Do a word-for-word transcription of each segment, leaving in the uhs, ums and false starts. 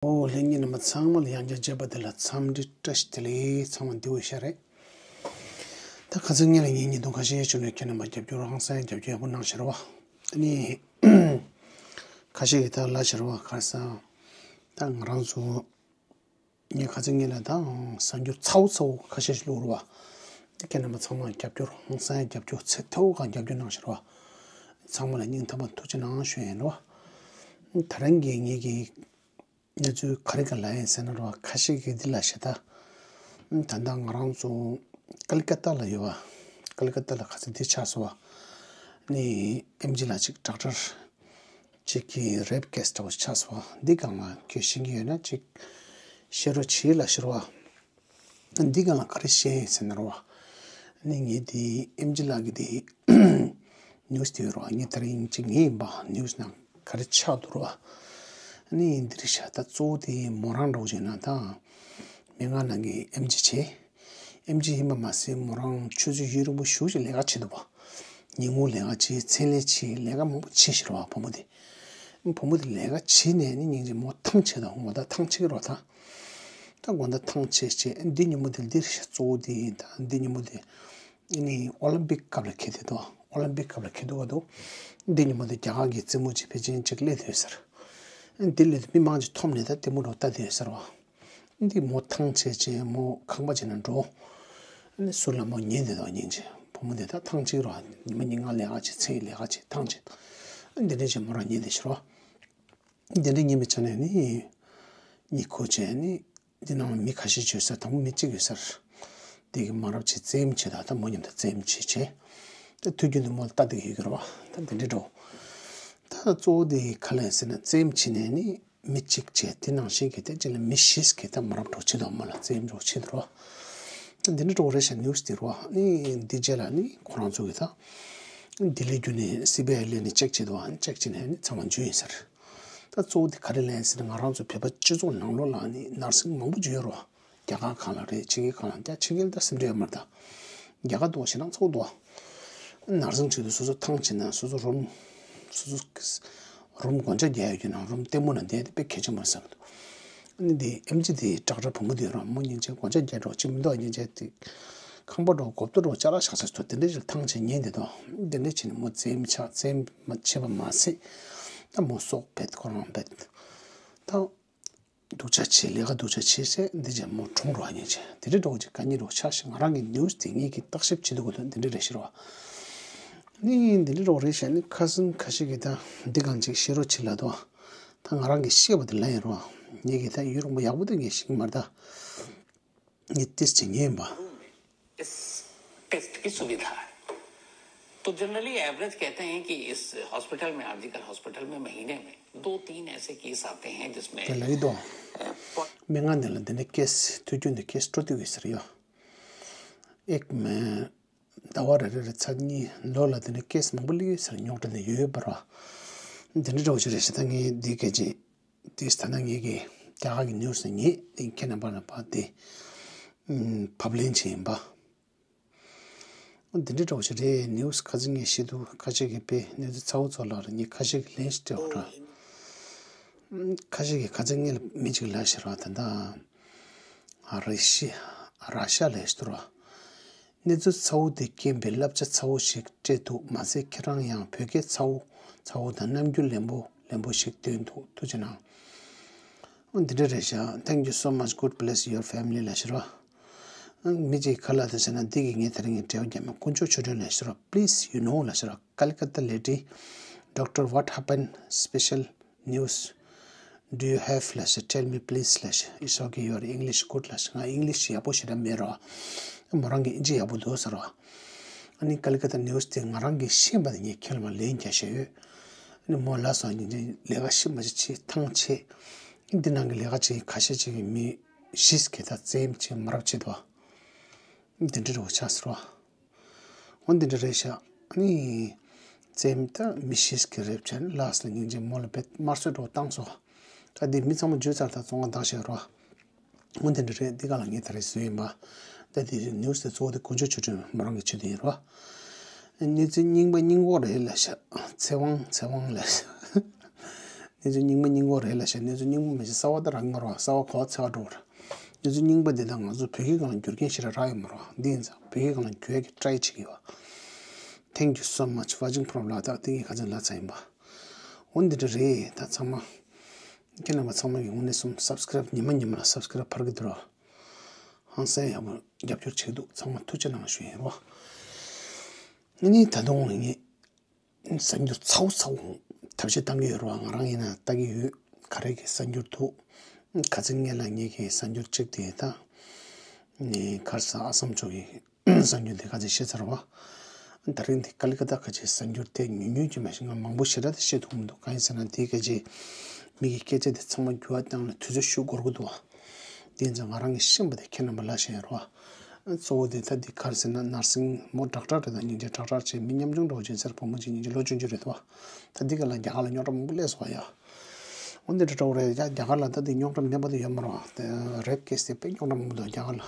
ཨོ་ལྷན་རྒྱས་རྣམ་པ་ཚང་མ་ལ་ཡང་བསྐྱར་མཇལ་བ་དེ་ལ་འཚམས་འདྲི་བཀྲ་ཤིས་བདེ་ལེགས། ཚང་མ་བདེ་པོ་ཡོད་ཤག་རེད། ད་ཁ་སང་ཉིན་ལ་ངས་ཉིན་ཐོ་ཁ་ཤས་བྱུང་ནས་ཁྱེད་རྣམ་པ་རྒྱབ་སྐྱོར་ཧང་སང་རྒྱབ་སྐྱོར་ཡག་པོ་གནང་ཤག་རེད་བ། ཨ་ནི་ཁ་ཤས་ཀྱིས་ད་ལབ་ཤག་རེད་བ། ཁ་སང་ད་ང་རང་ཚོ་ངས་ཁ་སང་ཉིན་ལ་ད་གསར་འགྱུར་ཚ་བོ་ཚ་བོ་ཁ་ཤས་ཤིག་བླུགས་རེད་བ། ད་ཁྱེད་རྣམ་པ་ཚང་མ་རྒྱབ་སྐྱོར་ཧང་སང་རྒྱབ་སྐྱོར་ཚད་མཐོ་བོ་གང་རྒྱབ་སྐྱོར་གནང་ཤག་རེད་བ། ཚང་མ་ལ་སྙིང་ཐག་པ་ཐུགས་རྗེ་གནང་ཞུ་ཡིན་རེད་བ། ད་རིང་གི་ངེད་ཀྱི་གནས་ཚུལ་ག་རེ་ག་ལ་ཡིན་ཟེར་ན་རོ། ཁ་ཤས་ཀྱིས་འདི་ལ་ཤ་ད། ད་ལྟ་ང་རང་ཚོ་ཀལ་ཀ་ཏ་ལ་ཡོད་པ། ཀལ་ཀ་ཏ་ལ་ཁ་སང་འདི་ཆགས་སོང་བ། ནི་ཨེམ་ཆི་ལགས་ཅིག་ཌོག་ཊར་ཅིག་གི་རེབ་ཀེ་སི་འདྲ་བོ་ཆགས་སོང་བ། འདི་སྒང་ལ་ཁྱོད་ཤེས་ཀྱི་ཡོད་ན་ཅིག་བཤད་རོགས་བྱེད་ལབ་ཤག་རེད་བ། འདི་སྒང་ལ་ག་རེ་བཤད་ཡིན་ཟེར་ན་རོ། ནི་ངས་འདི་ཨེམ་ཆི་ལགས་ཀྱི་འདི་ནིའུ་སི་དེ་ཡོད་རོ། ངས་དེ་རིང་ཅིག་ངས་ཡིན་པ་ནིའུ་སི་ནང་ག་རེ་ཆགས་འདུག་རོ། ནི་འདི་རེད་ཤག་ད་གཙོ་བོ་དེ་མོ་རང་འདྲ་བོ་ཅིག་ན་ད་མི་ང་ནང་གི་ཨེམ་ཆི་བྱས། ཨེམ་ཆི་ཡིན་པ་མ་ཟད་མོ་རང་ཆུ་ཚོད་ཡུན་རིང་པོ་ཞེ་ཅིག་ལས་ཀ་བྱེད་འདུག་པ། ཉིན་གུང་ལས་ཀ་བྱས། མཚན་ལས་བྱས། ལས་ཀ་མང་པོ་བྱས་ཤག་རོ་བ། བུ་མོ་དེ། བུ་མོ་དེ་ལས་ཀ་བྱས་ནས་ནི་སྙིང་རྗེ་མོ་ཐང་ཆད་དང་། དགོང་དག་ཐང་ཆད་ཀྱི་རོ་ད། ད་དགོང་དག་ཐང་ཆད་བྱས། འདི་ཉིན་མོ་དེ་འདི་རེད་ཤག་གཙོ་བོ་དེ་ཡིན་ད། འདི་ཉིན་མོ་དེ་ནི་ཨོ་ལིམ་པིག་སྐབས་ལ་འཁེལ་བསྡད་འདུག་ཨོ་ལིམ་པིག་སྐབས་ལ་འཁེལ་འདུག་ག་འདུག་འདི་ཉིན་མོ་དེ་རྒྱ་གར་གྱི་རྩེད་མོ་ཅིག་ཕལ་ཆེར་ཅིག་སླེབས་བསྡད་ཡོད་ས་རེད། འདི་སླེབས་དུས་མི་མང་ཅིག་འཐོམ་ནས་ད་ལྟད་མོ་འདྲ་བོ་ལྟ་བསྡད་ཡོད་ས་རེད་བ། འདི་མོ་ཐང་ཆད་བྱས་མོ་ཁང་པ་ཅིག་ནང་འགྲོ། ནི་ཟུར་ལ་མོ་ཉལ་བསྡད་འདུག་སྙིང་རྗེ། བུ་མོ་དེ་ད་ཐང་ཆད་ཀྱི་རོ། ཉི་མ་ཉིན་གང་ལས་ཀ་བྱས། མཚན་ལས་ཀ་བྱས། ཐང་ཆད། འདི་འདྲ་བྱས་མོ་རང་ཉལ་བསྡད་ཤག་རོ། འདི་འདྲ་ཉིན་མོ་ཆ་ནས་ནི་ཉི་ཁུག་བྱས་ནི་འདི་ནང་མི་ཁ་ཤས་ཡོད་ས། དང་པོ་མི་གཅིག་ཡོད་ས་རེད། དེ་གི་མ་རབས་ཆེ་རྩེད་མོ་བྱེད། ད་ད་མོ་མཉམ་དུ་རྩེད་མོ་བྱེད་བྱས། ད་དུས་རྒྱུན་དུ་མོ་ལ་ལྟ་བསྡད་ཀྱི་ཡོད་ཀྱི་རེད་བ། ད་འདི་འདྲ་འགྲོ། ད་གཙོ་བོ་དེ་ག་ལ་ཡིན་ཟེར་ན་རྩེད་མོ་བྱེད་ནས་ནི་མི་གཅིག་བྱས། དེ་ནང་བཞིན་གྱི་དེ་གཅིག་ལ་མི་བཞི་གིས་ད་མ་རབས་འགྲོ་བྱེད་དང་། མོ་ལ་རྩེད་མོ་འགྲོ་བྱེད་དུ་རེད་བ། ད་འདི་འདྲ་འགྲོ་རེད་ཤག་ནིའུ་སི་དེ་རེད་བ། ནི་འདི་རྗེས་ལ་ནི་ཁོ་རང་ཚོ་གི་ད་ལྡི་ལི་བརྒྱུད་ནས་སི་བི་ཨའི་སླེབས་ནས་ཅེག་བྱེད་དུ་བ། ཅེག་བྱེད་ནས་ནི་ཚང་མ་འཇུ་ཡིན་ས་རེད། ད་གཙོ་བོ་དེ་ག་རེ་ལ་ཡིན་ཟེར་ན་ང་རང་ཚོ་བོད་པ་སྤྱི་ཚོགས་ནང་ལོགས་ལ་ནི་ནར་སིང་མང་པོ་འཇུ་ཡོད་རེད་བ། རྒྱ་གར་སྒང་ལ་རེད། ཕྱི་རྒྱལ་སྒང་ལ། ད་ཕྱི་རྒྱལ་ད་སེམས་ཁྲལ་ཡོད་མ་རེད་ད། རྒྱ་གར་འདུག་ཞེ་དྲག་ཚ་པོ་འདུག་ནར་སིང་བྱེད་དུས་སོ་སོ་ཐང་ཆད་ན་སོ་སོ་རུམ། སོ་སོ་རུམ་སྒོ་ལྕགས་བརྒྱབ་ཡོད་ཀྱི་ནང་རུམ་ལྟད་མོ་ལ་བསྡད་དེ་དཔེ་གལ་ཆེན་པོ་བསམ་འདུག་ཨ་ནི་དེ་ཨེམ་ཆི་དེ་ཌོག་ཊར་བུ་མོ་དེ་རང་མོ་སྙིང་རྗེ། སྒོ་ལྕགས་བརྒྱབ་འགྲོ་ཅི་མི་འདུག་སྙིང་རྗེ་དེ། ཁང་པ་འགྲོ་གོབ་ཏོ་འགྲོ་ཅ་ལག་བཞག་ས་ཚོ་དེ་འདྲ་ཞིག་ཐང་ཆད་ཉལ་བསྡད་འདུག་དེ་འདྲ་བྱས་ནས་མོ་རྩེད་མོ་ཆགས། རྩེད་མོ་བྱེད་པ་མ་ཟད་ད་མོ་སྲོག་ཕེད། ཁོ་རང་ཕེད། ད་སྡུག་ཅག་བྱས། ལས་ཀ་སྡུག་ཅག་བྱས་ཟེར། འདི་རྗེས་མོ་གྲོངས་འགྲོ་བ་ཉིན་བྱས། དེ་འདྲ་འགྲོ་གི་ག་ཉིན་འགྲོ་ཆགས་ཤིག་ང་རང་གི་ནིའུ་སི་དེ་ངེད་ཀྱིས་བརྟག་ཞིབ་བྱེད་དུ་གོ་དོན་འདི་འདྲ་རེད་ཤག་རོ། ནི་འདི་འདྲ་འགྲོ་རེད་ཤག་ནི་ཁ་སང་ཁ་ཤས་ཀྱིས་ད་འདི་གང་ཅིག་བཤད་རོགས་བྱེད་ལབ་འདུག་ད་ང་རང་གིས་བཤད་པ་དེ་ལབ་ཡིན་རོ། ངེད་ཀྱིས་ད་ཡུན་རིང་པོ་ཡག་པོ་དེ་ངས་ཤེས་ཀྱི་མ་རེད་ད། ངས་ཏིས་ཅིག་ཉན་པ། इस टेस्ट की सुविधा है। तो जनरली एवरेज कहते हैं कि इस हॉस्पिटल में, आरजीकर हॉस्पिटल में महीने में दो तीन ऐसे केस आते हैं जिसमें དེ་ལ་ཡིན་དོ། མི་ང་འདི་ལ་འདི་ནས་ཀེས་དུས་རྒྱུན་དུ་ཀེས་སྤྲོ་དུས་ཡོད་ཟེར་ཡོད། ཨེག་མེ་ཟླ་བ་རེ་རེ་རེ་ཚར་གཉིས་ལོ་ལ་འདི་ནས་ཀེས་མང་པོ་སླེབས་ཡོད་ཟེར། རྙོག་དྲ་འདི་ཡོད་ཡོད་པར་བ། འདི་འདྲ་འདྲ་བོ་ཞིག་རེད་ཤག་ད་ངས་འདི་སྐད་ཅིག་དེས་ད་ནང་ངེད་ཀྱི་རྒྱ་གར་གྱི་ནིའུ་སི་ཉིད་དེ་ཁྱེད་རྣམ་པ་ལ་ཕར་དེ་ཕབ་ལེན་བྱས་ཡིན་པ། འདི་འདྲའི་འདྲ་བོ་ཞིག་རེད། ནིའུ་སི་ཁ་སང་ངས་ཤེས་འདུག་ཁ་ཤས་ཀྱིས་དཔེ་གནས་ཚུལ་ཚ་བོ་ཚོ་ལ་རེད། ངས་ཁ་ཤས་ཀྱིས་ལན་ཞིག་སྤྲད་པ་རེད། ཁ་ཤས་ཀྱིས་ཁ་སང་ངས་མི་གཅིག་ལ་ཞིག་ར་ད་ལྟ་ར་ཤི་ར་ཤ་ལ་ཞིག་ཏུ་ར། གནས་ཚུལ་ཚ་བོ་དེ་རྐྱེན་པས་བསླབ་བྱ་ཚ་བོ་ཞིག་སྤྲད་འདུག་མ་ཟད་ཁྱེད་རང་ཡང་བོད་སྐད་ཚ་བོ་ཚ་བོ་དང་རྣམ་འགྱུར་ལེན་པོ་ལེན་པོ་ཞིག་སྟོན་འདུག་ཐུགས་རྗེ་གནང་། འདི་འདྲ་རེད་ཤག Thank you so much. God bless your family. ལ་ཤི་རོ། མི་གཅིག་ག་ལ་དེ་ཟེར་ན་འདི་གི་ངས་དེ་རིང་གི་འབྲེལ་བ་རྒྱབ་མ་དཀོན་མཆོག་མཆོད་སྤྲིན་ལ་ཤི་རོ། Please, you know. ལ་ཤི་རོ། Calcutta lady, doctor, what happened? Special news do you have? ལ་ཤི། Tell me please. ལ་ཤི། It's okay, your English good. ལ་ཤི། ང་ཨིང་ལིཤ་ཡག་པོ་ཞེ་དྲག་མེད་རོ། མོ་རང་གི་ཨིན་ཇི་ཡག་པོ་འདུག་ཟེར་རོ། ཨ་ནི་Calcutta news དེ་ང་རང་གིས་ཤེས་པ་དེ་ངས་ཁྱེད་ལ་མ་ལན་རྒྱག་བཞག་ཡོད། ཨ་ནི་མོ་ལ་སོང་ཉིན་ལས་ཀ་ཤི་མ་ཤི་ཆེ་ཐང་ཆད། འདི་ནང་གི་ལས་ཀ་ཅིག་ཁ་ཤས་ཅིག་གི་མི་བཞི་གི་ད་རྩེད་མོ་ཅིག་མ་རབས་བྱེད་དོ། འདི་འདྲ་རུ་ཆགས་སོང་། འོ་འདི་འདྲ་རེད་ཤག་ཨ་ནི་རྩེད་མོ་ད་མི་བཞི་གི་རེད་བྱས་ནས་ལ་སོང་ཉིན་ཅིག་མོ་ལ་དཔེ་དམར་གསོད་འདྲ་བོ་བཏང་སོང་། ད་འདི་མི་ཚང་མ་འཇུས་ཚར། ད་བཙོན་ཁང་བདག་བཞག་རོ། འོ་འདི་འདྲ་རེད། འདི་ག་ལ་ངས་ད་རེས་བཟོས་ཡིན་པ། ད་དེ་ནིའུ་སི་དེ་གཙོ་བོ་དེ་དཀོན་མཆོག་མཆོད་སྤྲིན་མོ་རང་གི་ཆེད་དུ་ཡིན་རོ། གནས་ཚུལ་རྙིང་པ་རྙིང་པོ་རེད་ལབ་ཤག་ཚེ་དབང་ཚེ་དབང་ལབ་ཤག་གནས་ཚུལ་རྙིང་མ་རྙིང་པ་རེད་ལབ་བྱས། གནས་ཚུལ་རྙིང་པ་མི་བྱེད། གསར་པ་ད་རག་གི་མ་རེད་བ། གསར་པ་ག་པར་འཚོལ་ག་འགྲོ་བ་རེད། གནས་ཚུལ་རྙིང་པ་འདི་དག་ང་ཚོ་བོད་སྐད་སྒང་ལ་བསྒྱུར་མཁན་ཞེ་དྲག་རག་ཡོད་མ་རེད་བ། འདི་ཡིན་ཙང་བོད་སྐད་སྒང་ལ་བསྒྱུར་ཡ་གི་ཊ་རའི་བྱེད་ཀྱི་ཡོད་བ། Thank you so much watching from Ladakh. དེ་ངས་ཁ་སང་ལབ་ཚར་ཡིན་པ། འོ་འདི་འདྲ་རེད། ད་ཚང་མ་ཁྱེད་རྣམ་པ་ཚང་མ་གི་ངོས་ནས་སུམ་སབ་སི་ཀེ་རེབ་ཉི་མ་ཉི་མ་ལ་སབ་སི་ཀེ་རེབ་འཕར་གྱི་འདུག་ར། ཧང་སང་ཡག་པོ་རྒྱབ་སྐྱོར་བྱེད་ཀྱི་འདུག་ཚང་མ་ཐུགས་རྗེ་གནང་ཞུ་ཡིན་རོ། ཨ་ནི་ད་དུང་ངས་གསར་འགྱུར་ཚ་བོ་ཚ་བོ་ཐབས་ཤེས་བཏང་གི་ཡོད་རེད་བ། ང་རང་ཡིན་ན་ལྟ་གི་ཡོད། ག་རེ་གི་གསར་འགྱུར་འདུག་ཁ་སང་ངས་ལ་ངེད་ཀྱི་གསར་འགྱུར་གཅིག་དེ་ད་ནི་ག་རེ་ཟ། ཨ་སམ་ཕྱོགས་ཀྱི་གསར་འགྱུར་དེ་ཁ་སང་བཤད་ཚར་བ། ད་རིང་འདི་ཀ་ལི་ཀ་ཏ་ཁ་ཆེའི་གསར་འགྱུར་དེ་ཉུང་ཉུང་ཅིག་མ་གཏོགས་ང་མང་པོ་ཞེ་དྲག་དེ་བཤད་ཐུབ་མི་འདུག་གང་ཡིན་ཟེར་ན་དེའི་ཁ་ཆེ་མི་གི་སྐད་ཆ་དེ་ཚང་མ་འགྱུར་བ་བཏང་ལ་དུས་ཚོད་ཤུགས་འགོར་གི་འདུག་བ། དེ་ཡིན་ཙང་ང་རང་གི་ཤེས་པ་དེ་ཁྱེད་རྣམ་པ་ལ་བཤད་ཡོད་རེད་བ། གཙོ་བོ་དེ་ད་འདི་ག་རེ་ཟེར་ན་ནར་སིང་མོ་ཌོག་ཊར་རེད། ད་སྙིང་རྗེ་ཌོག་ཊར་བྱས་མི་ཉམ་ཆུང་འདྲ་བོ་ཅིག་ཟེར། བུ་མོ་ཅིག་སྙིང་རྗེ་ལོ་ཆུང་ཆུང་རེད་བ། ད་འདི་ག་ལ་རྒྱ་གར་ལ་རྙོག་དྲ་མང་པོ་སླེབས་སོང་བ་ཡ། འོ་འདི་འདྲ་འདྲ་བོ་རེད་ཡ། རྒྱ་གར་ལ་ད་འདི་རྙོག་དྲ་མེད་པ་དེ་ཡོད་མ་རེད་བ། དེ་རེབ་ཀེ་སི་དེ་དཔེ་རྙོག་དྲ་མང་པོ་འདུག་རྒྱ་གར་ལ།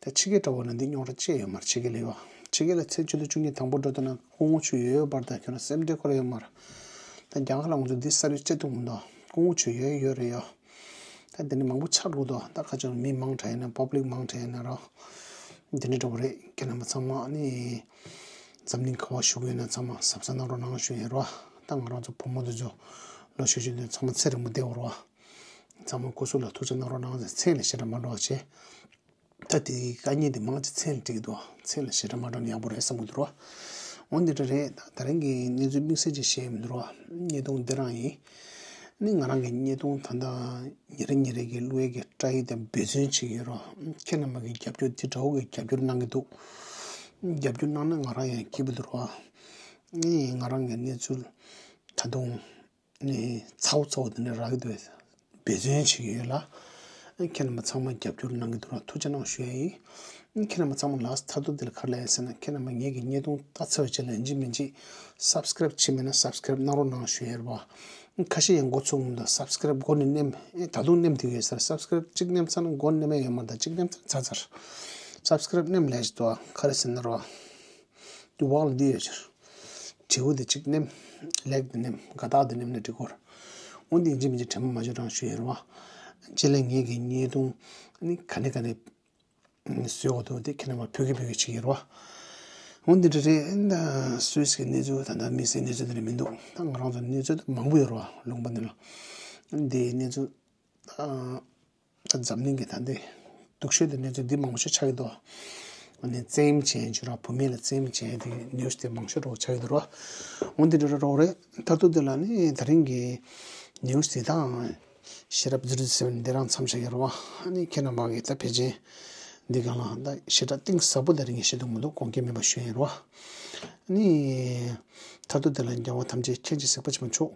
ད་ཕྱི་རྒྱལ་འདྲ་བོ་ན་འདི་རྙོག་དྲ་ཅི་ཡང་ཡོད་མ་རེད། ཕྱི་རྒྱལ་ལ་ཡོད་བ། ཕྱི་རྒྱལ་ལ་ཚེས་བཅུ་དང་བཅུ་གཉིས་དང་པོ་འགྲོ་ཐུབ་ན་སྐུ་ངོ་ཆུ་ཡོད་ཡོད་པར། ད་ཁྱོད་རང་སེམས་བདེ་ཁོ་ར་ཡོད་མ་རེད། ད་རྒྱ་གར་ལ་ང་ཚོ་འདི་ས་རུ་བཅད་ཐུབ་མི་འདུག་སྐུ་ངོ་ཆུ་ཡོད་ཡོད་རེད་ཡ། ད་འདི་ནི་མང་པོ་ཆགས་འགྲོ་འདུག་ད་ཁ་ཆེ་མི་མང་དྲགས་ཡིན་ན། པབ་ལིག་མང་དྲགས་ཡིན་ན་རོ། འདི་འདྲ་འདྲ་བོ་རེད། ཁྱེད་རྣམ་པ་ཚང་མ་ནི་འཛམ་གླིང་ག་པར་བཞུགས་ཡོད་ན་ཚང་མ་གཟབ་གཟབ་གནང་རོགས་གནང་ཞུ་ཡིན་རོ། ད་ང་རང་ཚོ་བུ་མོ་དེ་ཚོ་ལོ་ཆུང་ཆུང་དེ་ཚང་མ་ཚེ་རིང་པོ་བསྡད་ཡོད་རོ། ཚང་མ་སྐུ་གཟུགས་ལ་ཐུགས་ཅག་གནང་རོགས་གནང་། མཚན་ལ་ཞེ་དྲག་མ་འགྲོ་བ་བྱས། ད་དེ་དཀའ་ངལ་དེ་མང་ཆེ་མཚན་ལ་འགྲིག་གི་འདུག་མཚན་ལ་ཞེ་དྲག་མ་འགྲོ་ན་ཡག་པོ་རེད་བསམ་གྱི་འདུག་རོ། འོ་འདི་འདྲ་རེད། ད་ད་རིང་གི་གནས་ཚུལ་དམིགས་བསལ་ཅིག་བཤད་ཡོད་མི་འདུག་རོ། བརྙན་ཐུང་འདི་རང་ཡིན། ནི་ང་རང་གི་བརྙན་ཐུང་ད་ལྟ་ཉིན་རེ་ཉིན་རེ་གི་བླུག་ཡས་ཀྱི་ཊ་རའི་དང་འབད་བརྩོན་བྱེད་ཀྱི་ཡོད་རོ། ཁྱེད་རྣམ་པ་གི་རྒྱབ་སྐྱོར་འདི་འདྲ་བོ་གི་རྒྱབ་སྐྱོར་གནང་གི་འདུག་རྒྱབ་སྐྱོར་གནང་ན་ང་རང་ཡང་སྐྱིད་པོ་འདུག་རོ། ནི་ང་རང་གི་གནས་ཚུལ་ད་དུང་ནི་ཚ་བོ་ཚ་བོ་དེ་འདྲ་རག་གི་འདུག་འབད་བརྩོན་བྱེད་ཀྱི་ཡོད་ལ། ཁྱེད་རྣམ་པ་ཚང་མ་རྒྱབ་སྐྱོར་གནང་གི་འདུག་ལ་ཐུགས་རྗེ་གནང་ཞུ་ཡ་ཡིན། ཁྱེད་རྣམ་པ་ཚང་མ་ལགས་མཐར་ཐུག་འདི་ལ་ག་རེ་ལབ་ཡ་ཟེར་ན། ཁྱེད་རྣམ་པ་ངེད་ཀྱི་བརྙན་ཐུང་ལྟ་ཚར་བའི་རྗེས་ལ་ཡིན་གཅིག་མིན་གཅིག་སབ་སི་ཀེ་རེབ་བྱས་མེད་ན་སབ་སི་ཀེ་རེབ་གནང་རོགས་གནང་ཞུ་ཡ་རེད་བ། ཁ་ཤས་ཡང་འགོ་ཚུགས་མི་འདུག་སབ་སི་ཀེ་རེབ་འགོ་ནས་མནན། ཨེ་ད་དུང་མནན་བསྡད་ཡོད་ཟེར། སབ་སི་ཀེ་རེབ་གཅིག་མནན་ཚར་ན་འགོ་མནན་ཡ་ཡོད་མ་རེད། ད་གཅིག་མནན་ཚར་ཚར་ཚར། སབ་སི་ཀེ་རེབ་མནན་ལས་ཞིག་འདུག་ག་རེ་ཟེར་ན་རོ། དུ་བག་ལ་འདི་ཡོད་ཕྱིར། དྲིལ་བུ་འདི་གཅིག་མནན། ལེགས་འདི་མནན། དགའ་རྟགས་འདི་མནན་ན་འགྲིག་གོ། འོ་འདི་ཡིན་གཅིག་མིན་གཅིག་དྲན་པ་མ་བརྗེད་རང་ཞུ་ཡིན་རོ། རྗེས་ལ་ངེད་ཀྱི་བརྙན་ཐུང་ནི་ག་ནས་ག་ནས་བཟོས་འོ་དོ་དེ་ཁྱེད་རྣམ་པ་ཕུལ་གི་ཕུལ་གི་བྱེད་ཀྱི་ཡིན་རོ། འོ་འདི་འདྲ་རེད། ད་སུད་སི་གི་གནས་ཚུལ་ད་ལྟ་དམིགས་བསལ་གནས་ཚུལ་འདི་འདྲ་མི་འདུག་ད་ང་རང་ཚོ་གནས་ཚུལ་མང་པོ་ཡོད་རོ། ལུང་པ་འདི་ལ་འདི་གནས་ཚུལ་ད། ད་འཛམ་གླིང་གི་ད་འདི་སྡུག་ཤོས་དེ་གནས་ཚུལ་འདི་མང་ཤོས་ཆགས་ཀྱི་འདུག་ཨ་ནི་བཙན་གཡེམ་བྱས་བྱུང་ར་བུད་མེད་ལ་བཙན་གཡེམ་བྱས་དེ་ནིའུ་སི་དེ་མང་ཤོས་རོ་ཆགས་ཀྱི་འདུག་རོ། འོ་འདི་འདྲ་རོ་རེད། མཐར་ཐུག་འདི་ལ་ནི་ད་རིང་གི་ནིའུ་སི་དེ་དང་ཤེས་རབ་ཛི་རོ་ཛི་སེ་བན་འདི་རང་མཚམས་བཞག་ཡོད་རོ། ཨ་ནི་ཁྱེད་རྣམ་པ་གི་ད་ཕལ་ཆེར་འདི་གང་ལ་ད་ཞེ་དྲག་གཏིང་ཟབ་པོ་ད་རིང་གི་བཤད་ཐུབ་མི་འདུག་དགོངས་འགལ་མེད་པ་ཞུ་ཡིན་རོ། ཨ་ནི་མཐར་ཐུག་འདི་ལ་རྒྱལ་བ་ཐམས་ཅད་མཁྱེན་ཅིང་གཟིགས་པ་ཆེན་པོ་མཆོག་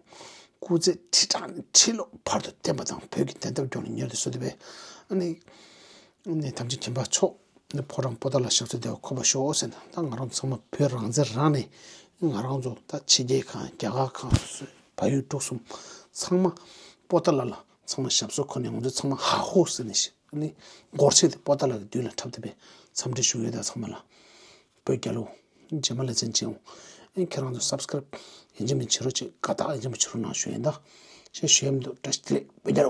སྐུ་ཚེ་ཁྲི་ཕྲག་ནས་ཁྲི་ལོ་བར་དུ་བརྟན་པ་དང་བོད་ཀྱི་བདེན་མཐའ་མགྱོགས་ནས་མྱུར་དུ་སྲུང་སྟེ་སྦེ། ཨ་ནི་ཨ་ནི་ཐམས་ཅད་མཁྱེན་པ་མཆོག་ནི་ཕོ་བྲང་པོ་ཏཱ་ལ་ཞབས་སོར་བདེ་བར་འཁོད་པར་ཤོག་ཟེར་ན། ད་ང་རང་ཚང་མ་བོད་རང་བཙན་རང་ནས་ང་རང་ཚོ་ད་ཕྱི་རྒྱལ་ཁག་རྒྱ་གར་ཁག་བལ་ཡུལ་འབྲུག་གསུམ་ཚང་མ་པོ་ཏཱ་ལ་ལ་ཚང་མ་ཞབས་སོར་འཁོད་ནས་ང་ཚོ་ཚང་མ་ཧ་ཧོ་ཟེར་ནས་ཤི་ཨ་ནི་སྒོར་ཆེ་དེ་པོ་ཏཱ་ལ་གི་མདུན་ལ་འཁྲབ་སྟེ་སྦེ་འཚམས་འདྲི་ཞུ་ཡོད། ད་ཚང་མ་ལ། བོད་རྒྱལ་ལོ། རྗེས་མ་ལེ་ཚན་བྱེད་འོང་། ཨེ་ཁྱེད་རང་ཚོ་སབ་སི་ཀེ་རེབ་ཡིན་གཅིག་མིན་གཅིག་བྱེད་རོགས་བྱེད། དགའ་རྟགས་ཡིན་གཅིག་མིན་གཅིག་བྱེད་རོགས་གནང་ཞུ་ཡིན། ད་ཞེས་ཞུ་ཡ་མི་འདུག་བཀྲ་ཤིས་བདེ་ལེགས། བོད་རྒྱལ་ལོ།